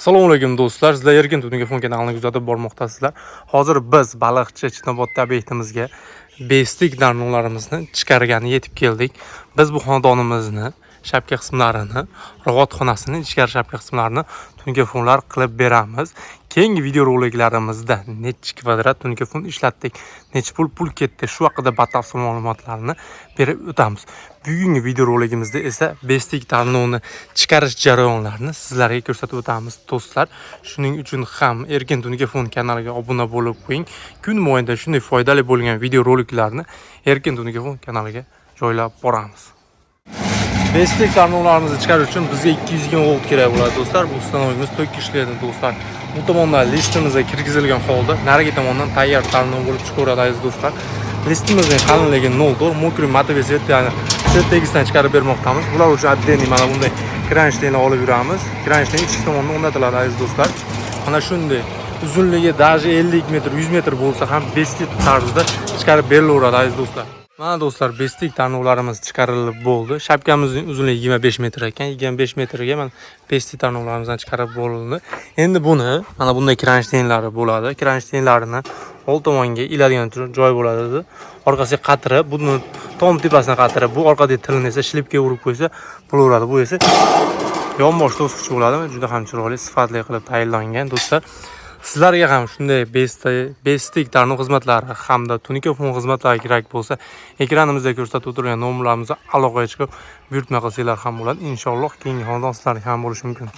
Assalomu alaykum, do'stlar. Sizlar Erkin Tunuka kanalini kuzatib bormoqdasizlar. Hozir biz Baliqchi Chinobodda obyektimizga bestik tarnovlarimizni chiqargani yetib keldik. Biz bu xonadonimizni shapka qismlarini, rog'ot xonasini ichkari shapka qismlarini tunkafonlar qilib beramiz. Keyingi videoroliklarimizda nechi kvadrat tunkafon ishlatdik, nechi pul pul ketdi, shu haqida batafsil ma'lumotlarni berib o'tamiz. Bugungi videorolikimizda esa bestik tarnovni chiqarish jarayonlarini sizlarga ko'rsatib o'tamiz, do'stlar. Shuning uchun ham Erkin Tunkafon kanaliga obuna bo'lib qo'ying. Kun mobaynida shunday foydali bo'lgan videoroliklarni Erkin Tunkafon kanaliga joylab boramiz. Bestik tarnovlarimizni chiqarish uchun bizga 220 volt kerak bo'ladi, do'stlar. Bu stanogimiz tok ishlaydi, do'stlar. Bu tomondan listimizga kirgizilgan holda narigi tomondan tayyor tarnov bo'lib chiqaveradi, aziz do'stlar. Listimizning qalinligi 0,4, мокрый матовый цвет, ya'ni цвет tegisidan chiqarib bermoqdamiz. Bular uchun отдельный mana bunday kronshtaynni olib yuramiz. Kronshteyn ichki tomondan o'rnatiladi, aziz do'stlar. Mana shunday uzunligi даже 50 metr, 100 metr bo'lsa ham bestik tarzda chiqarib berilaveradi, aziz do'stlar. Mana, do'stlar, bestik tarnovlarimiz chiqarilib bo'ldi. Shapkamizning uzunligi 25 metr ekan. 25 metrga mana bestik tarnovlarimizdan chiqarib bo'lindi. Endi buni mana bunday kronshteynlari bo'ladi. Kronshteynlarini old tomonga iladigan joy bo'ladi. Orqasiga qatirib, buni tom tepasidan qatirib, bu orqadagi tilini esa shlipga urib qo'ysa bo'laveradi. Bu esa yonbosh to'siqchi bo'ladi. Juda ham chiroyli, sifatli qilib tayyorlangan, do'stlar. Sizlarga ham shunday bestik tarnov xizmatlari hamda tunikafon xizmatlari kerak bo'lsa, ekranimizda ko'rsatib o'tilgan nomerlarimizga aloqaga chiqib, buyurtma qilsanglar ham bo'ladi. Inshaalloh, keyingi xonadon sizlarga ham bo'lishi mumkin.